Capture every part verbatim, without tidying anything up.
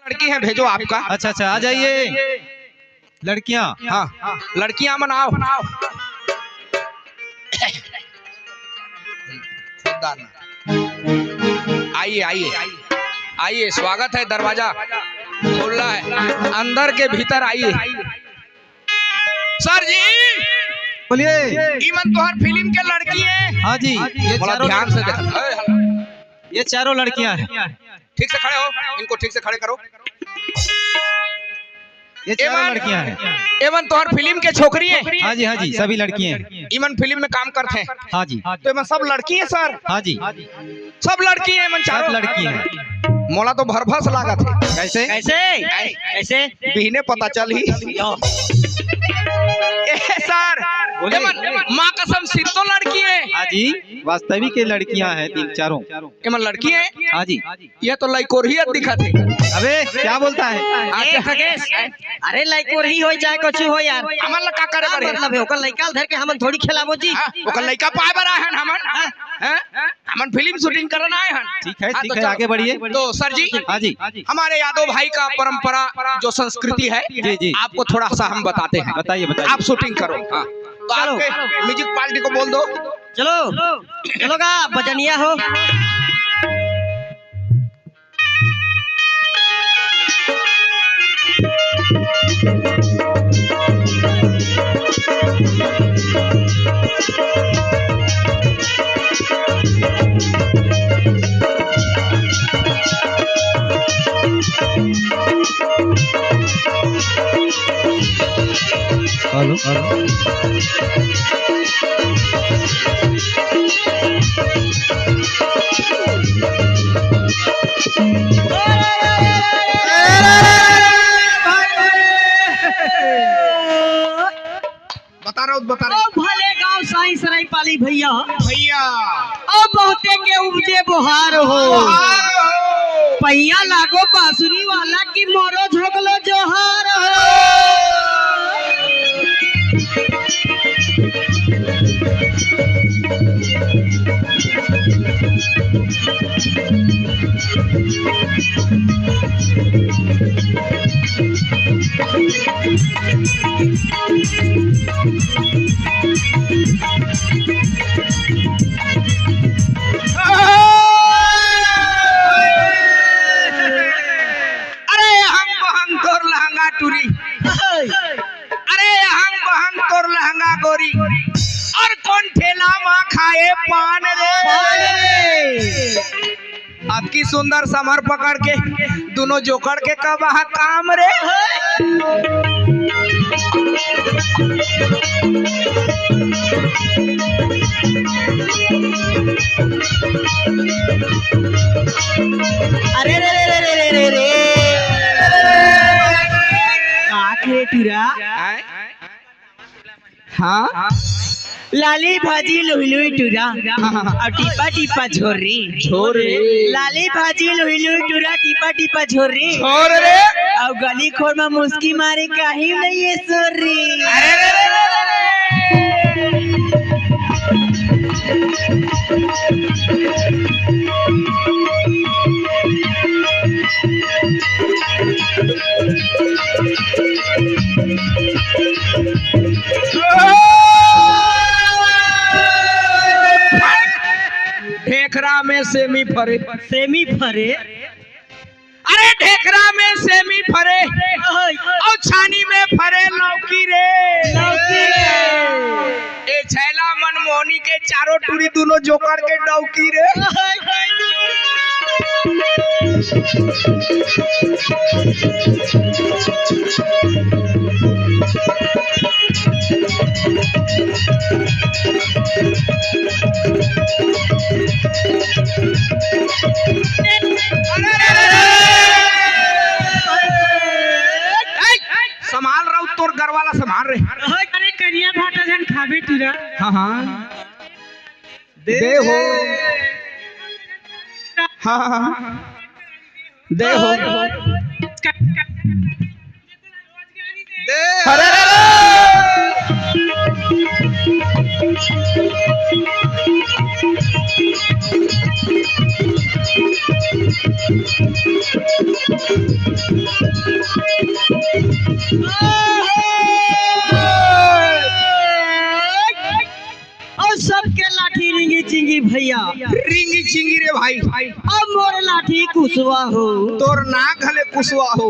लड़की है, भेजो आपका। अच्छा, अच्छा, आ जाइए लड़कियां। हाँ, लड़कियां मन आओ। आइए, आइए, आइए, स्वागत है, दरवाजा खुला है, अंदर के भीतर आइए। सर जी, बोलिए। इमन तोहर फिल्म के लड़की है। हाँ जी, ये बोला, चारों ध्यान से लड़कियां। देख। ये चारों लड़कियां हैं। ठीक से खड़े हो, इनको ठीक से खड़े करो। ये चारों एमन, लड़कियां हैं। एमन तोहर फिल्म के छोकरी हैं। हाँ जी, हाँ जी, सभी लड़की हैं। इमन फिल्म में काम करते हैं। हाँ जी। तो एमन सब लड़की हैं सर। हाँ जी। सब लड़की हैं एमन सब चारों। लड़की हैं। मोला तो भरभस लागत है। कैसे? कैसे? कैसे? बिहने पता चल ही। ए सर, बोलिए। एमन माँ कसम सिर तो लड़की है। हाँ जी, वास्तविक ये लड़कियां हैं तीन चारों। एमन लड़की है। हाँ जी। ये तो लइकोरही दिखत हे। अबे, क्या बोलता है? ए, खगेश, अरे लइकोरही हो चाहे कुछ हो यार, हमन ला का करे का बर हे? मतलब है? ओकर लइका ल धर के हमन थोड़ी खेलाबो जी। हाँ, ओकर लइका पाए बर आए हन हमन। हाँ। हैं? हमन फिल्म शूटिंग करन आए हन। ठीक है, हाँ, ठीक तो है, चलो। आगे बढ़िए। तो सर जी, हाँ जी। हमारे यादव भाई का परंपरा जो संस्कृति है, जी, जी। आपको थोड़ा सा हम बताते हैं। बताइए, बताइए। आप शूटिंग करो। हाँ। तो चलो। आपके म्यूजिक पार्टी को बोल दो। चलो, चलो गा, बजनिया हो। Hello, hello. बता रहा हूँ, बता रहा हूँ। ओ भले गांव साईं सराय पाली भैया। भैया। ओ बहुते के उपजे बोहार हो। बोहार हो। पैया लागो बांसुरी वाला की मोरो झोंकलो जोहार हो। अरे हंग बहंग तोर लहंगा टूरी। अरे हंग बहंग तोर लहंगा गोरी। और कौन ठेला मा खाए पान रे? पान रे। अतकी सुंदर समर पकड़ के दोनों जोकड़ के कब आहा काम रे? अरे रे रे रे रे रे रे। का करे टूरा? आय? हाँ? लाली भाजी लुई लुई टूरा, हाँ, हाँ, हाँ। अउ टीपा टीपा झोरी। झोरी। लाली भाजी लुई लुई टूरा, टीपा टीपा झोरी। झोर रे। अउ गली खोर मा मुस्की मारे काहीं नहीं है सोरी। अरे रे रे रे रे। ढेखरा में सेमी फरे। सेमी फरे? अरे ढेखरा में सेमी फरे, ओए। अउ छानी में फरे लौकी रे। लौकी रे। ए छैला मनमोहनी के चारों टूरी दोनों जोकड़ के डौकी रे। संभाल रहा हूँ, तोर गरवा ला संभाल रे। अरे करिया भाटा झन खाबे टूरा। हाँ, हाँ। दे दे हो। हाँ, हाँ, हाँ। दे हो। दे। अरे रे रे। अउ सबके लाठी रिंगी चिंगी भइया। रिंगी चिंगी रे भाई। अब मोर लाठी कुसवा हो। तोर नाक घले कुसवा हो।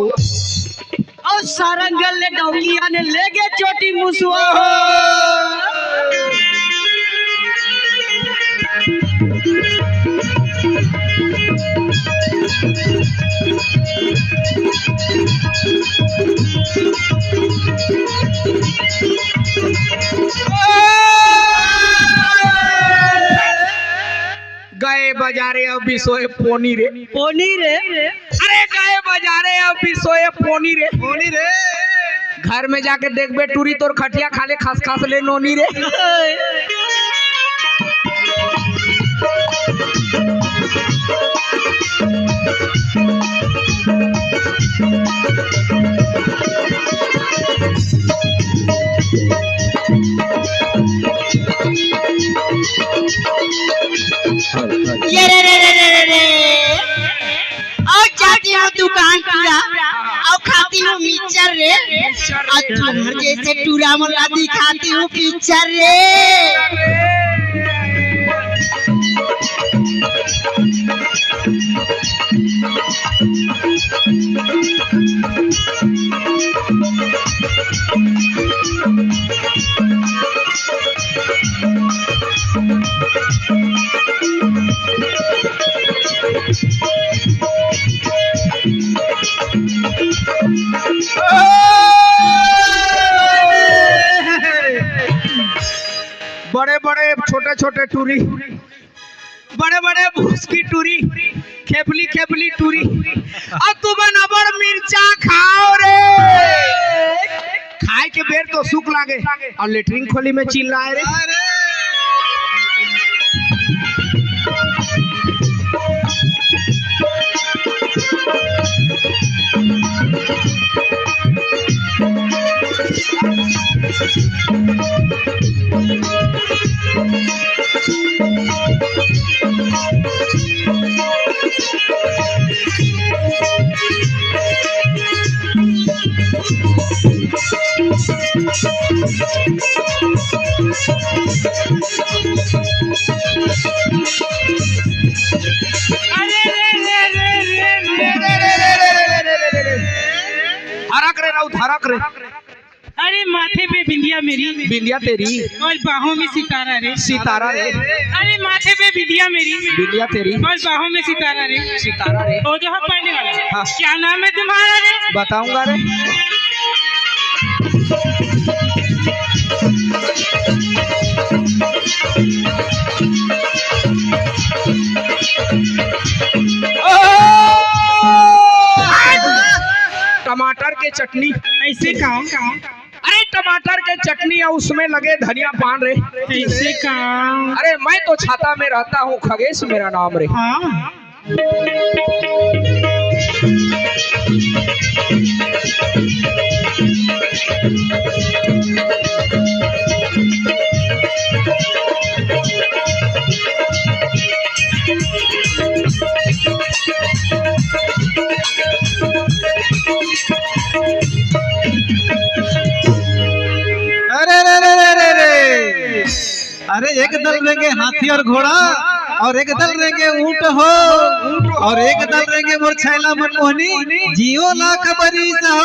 अउ सारंगल ले डौकिया ने लेगे चोटी मुसवा हो। गए बजारे अउ बिसोए पोनी रे। पोनी रे। अरे गए बजारे अउ बिसोए पोनी रे। पोनी रे। घर में जाके देखबे टूरी तोर खटिया खाले खसखस ले नोनी रे। ये रे रे रे रे रे रे। अउ जाती हूँ दुकान टूरा, अउ खाती हूँ मिक्सचर रे। अउ तुम्हर जइसे टूरा मन ला दिखाती हूँ पिक्चर रे। बड़े बड़े छोटे छोटे टूरी, बड़े बड़े भूस की टूरी, खेपली खेपली टूरी। अब तुमन अबड़ मिर्चा खाव रे। खाए के बेर तो सुख लागे अउ लेटरिन खोली में चिल्लाए रे। हरक रे राउत, हरक रे। अरे माथे पे बिंदिया मेरी, बिंदिया तेरी। और बाहों में सितारा रे। सितारा रे। अरे माथे पे बिंदिया मेरी, बिंदिया तेरी। और बाहों में सितारा रे। सितारा रे। और जो है पहनने वाला। हाँ। क्या नाम है तुम्हारा रे? बताऊंगा रे। टमाटर के चटनी। ऐसे काम। अरे टमाटर के चटनी अउ उसमें लगे धनिया पान रे। ऐसे काम। अरे मैं तो छाता में रहता हूँ, खगेश मेरा नाम रे। हाँ। अरे रे रे रे रे रे। अरे एक दल रेंगे हाथी अउ घोड़ा, अउ एक दल रेंगे ऊंट हो, अउ एक दल रेंगे मोर छैला मनमोहनी, जियो लाख बरिस हो।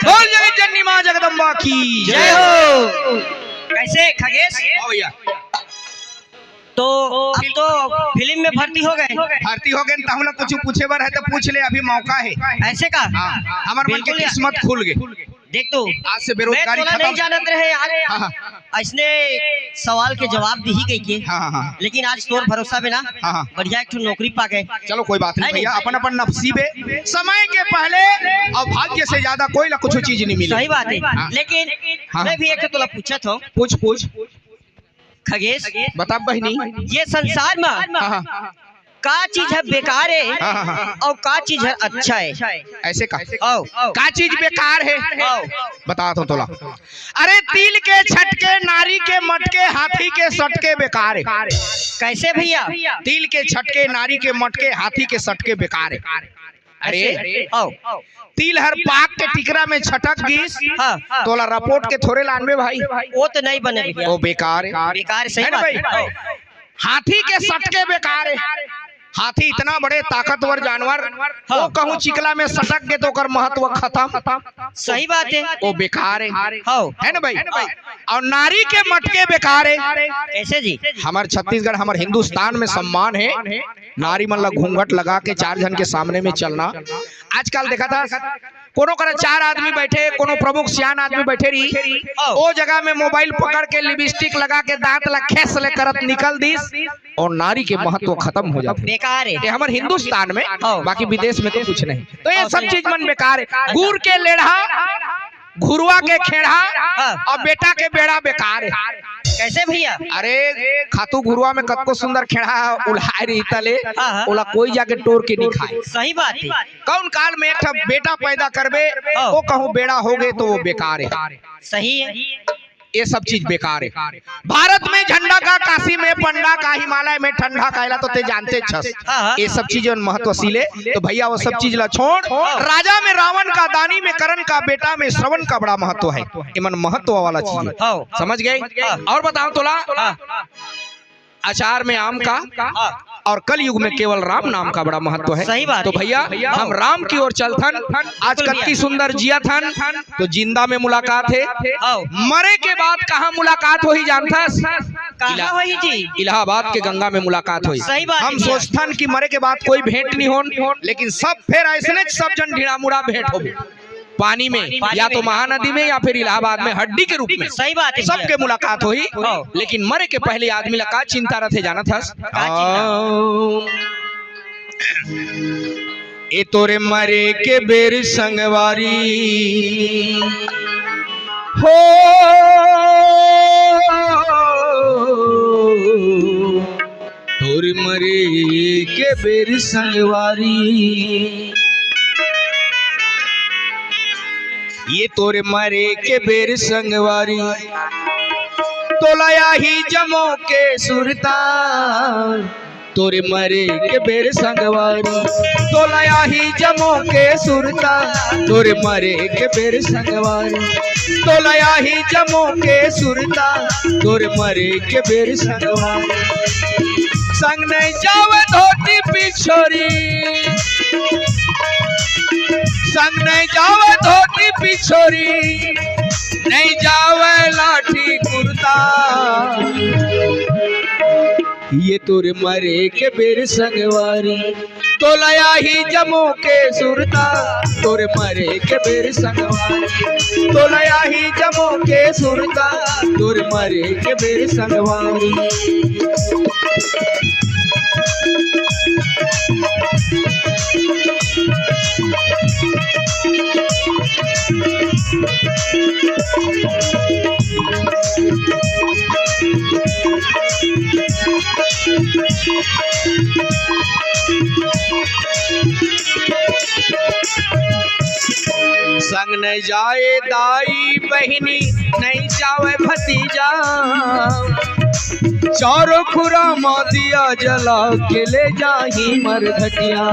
बोल जगत जननी माँ जगदम्बा की जय हो। कैसे खगेश? हाँ भैया। तो अब तो फिल्म में भर्ती हो गए। भर्ती हो गए, त हमला कुछ पूछे बर है तो पूछ ले, अभी मौका है। ऐसे का? हाँ, हमर मन के बिल्कुल यार। किस्मत खुल गए। देख तो, आज से बेरोजगारी मैं तोला खत्म। नहीं जानत रहे यार। हाँ, हाँ। अइसने सवाल के जवाब दिही कहिके। हाँ, हाँ, हाँ। लेकिन आज तोर भरोसा में ना, हाँ, हाँ। बढ़िया एक ठो नौकरी पा गए। चलो, कोई बात नहीं है भैया, नहीं? अपन अपन नसीब है। समय के पहले और भाग्य से ज्यादा कोई ला कुछ चीज नहीं मिले। सही बात है। हाँ। लेकिन हाँ। मैं भी एक ठो तोला पूछत हूँ। पूछ, पूछ। खगेश, बता बहिनी। ये संसार में हाँ, हाँ। का चीज है बेकार है हाँ, हाँ, हाँ। और का चीज है अच्छा है? ऐसे का? आओ। का चीज बेकार है? आओ। बता तो तोला। अरे, तिल के छटके, नारी के मटके, हाथी के सटके बेकार है। कैसे भैया? तिल के छटके, नारी के मटके, हाथी के सटके बेकार है। अरे, ऐसे? आओ। तिल हर पाक के टिकरा में छटक गिस, हाँ। तोला रपोट के थोरे लानबे भाई। वो तो नहीं बने भैया। वो बेकार है। बेकार, सही है ना बात भाई? है। आओ। हाथी के सटके बेकार है। हाथी इतना बड़े ताकतवर जानवर, हाँ। वो कहूँ चिकला में सटक गे तो ओकर महत्व खत्म। सही बात है। वो बेकार है। हाँ। है ना भाई? और नारी के मटके बेकार है। कैसे जी? हमर छत्तीसगढ़, हमर हिंदुस्तान में सम्मान है नारी मन ला घूंघट लगा के चार झन के सामने में चलना। आजकल देखा था, कोनो करा चार आदमी बैठे, कोनो प्रमुख सियान आदमी बैठे रही, ओ जगह में मोबाइल पकड़ के लिपस्टिक लगा के दांत ला खेस ले करत निकल दिस और नारी के महत्व खत्म हो जाथे। बेकार है। ये हमर हिंदुस्तान में, हाँ। बाकी विदेश में तो कुछ नहीं। तो ये हाँ, सब सही। चीज मन बेकार है। गुड़ के लेढ़ा, घुरुआ के खेड़ा हाँ। और बेटा के बेड़ा बेकार है। कैसे भैया? अरे, खातू घुरुआ में कतको सुंदर खेड़ा है, उल्हाय रही तले, हाँ, हाँ। ओला कोई जाके टोर के नहीं खाए। सही बात है। कौन काल में एक ठा बेटा पैदा करबे, हाँ। वो कहूँ बेड़ा हो गए तो वो बेकार है। सही है। ये सब चीज बेकार है। भारत में झंडा का, काशी में पंडा का, हिमालय में ठंडा का, एला तो ते जानते छस। हाँ, हाँ। ये सब चीज महत्वशील है, तो भैया वो सब चीज ला छोड़। राजा में रावण का, दानी में करण का, बेटा में श्रवण का बड़ा महत्व है। एमन महत्व वाला चीज है। हाँ। समझ गए? हाँ। और बताओ तोला, हाँ। अचार में आम का हाँ। और कलयुग में केवल राम नाम का बड़ा महत्व है। सही बात तो है। भैया, हाँ। हम राम की ओर चलथन। आज बिल्कुल कतकी भैया। सुंदर जिया थन, तो जिंदा में मुलाकात है। हाँ। मरे के बाद कहाँ मुलाकात होही जानथस? कहाँ इला-, होही जी? इलाहाबाद के गंगा में मुलाकात होही। सही बात है हम भैया। सोचथन कि मरे के बाद कोई भेंट नहीं होन, लेकिन सब फिर ऐसने सब जन ढिड़ामुड़ा भेंट होबे। पानी में, पानी या में। तो महानदी में या फिर इलाहाबाद में हड्डी के रूप में सही बात है सबके भैया। मुलाकात होही। हाँ। लेकिन मरे के पहले आदमी ला का चिंता रथे जानत हस? का चिंता? आ, ए तोरे मरे के बेर संगवारी हो, तोर मरे के बेर संगवारी, ये तोर मरे के बेर संगवारी, तोला आही जमो के सुरता, तोर मरे के बेर संगवारी, तोला आही जमो के सुरता, तोर मरे के बेर संगवारी, तोला आही जमो के सुरता, तोर मरे के बेर संगवारी। संग नहीं जावे धोती पिछोरी, संग नहीं जावे धोती पिछोरी, नहीं जावे लाठी कुर्ता। ये तोर मरे के बेर संगवारी, तोला आही जमो के सुरता, तोर मरे के बेर संगवारी, तोला आही जमो के सुरता, तोर मरे के बेर संगवारी। संग नहीं जाए दाई बहिनी, नहीं जावे भतीजा, चारों खुरा मा दिया जला के ले जाही मरघटिया।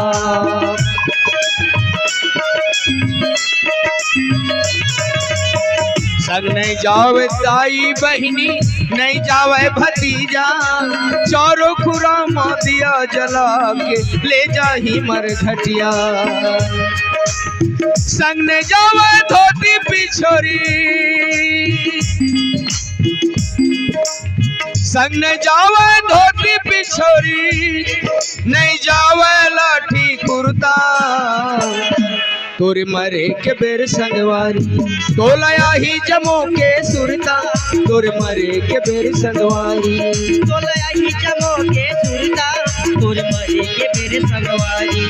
संग नहीं जावे दाई बहिनी, नहीं जावे भतीजा, चारों खुरा मा दिया जला के ले जाही मरघटिया। संग नहीं जावे धोती पिछोरी, संग नहीं जावे धोती पिछोरी, नहीं जावे लाठी कुर्ता। तोर मरे के बेर संगवारी, तोला आही जमो के सुरता। तोर मरे के बेर संगवारी, तोला आही जमो के सुरता। तोर मरे के बेर संगवारी।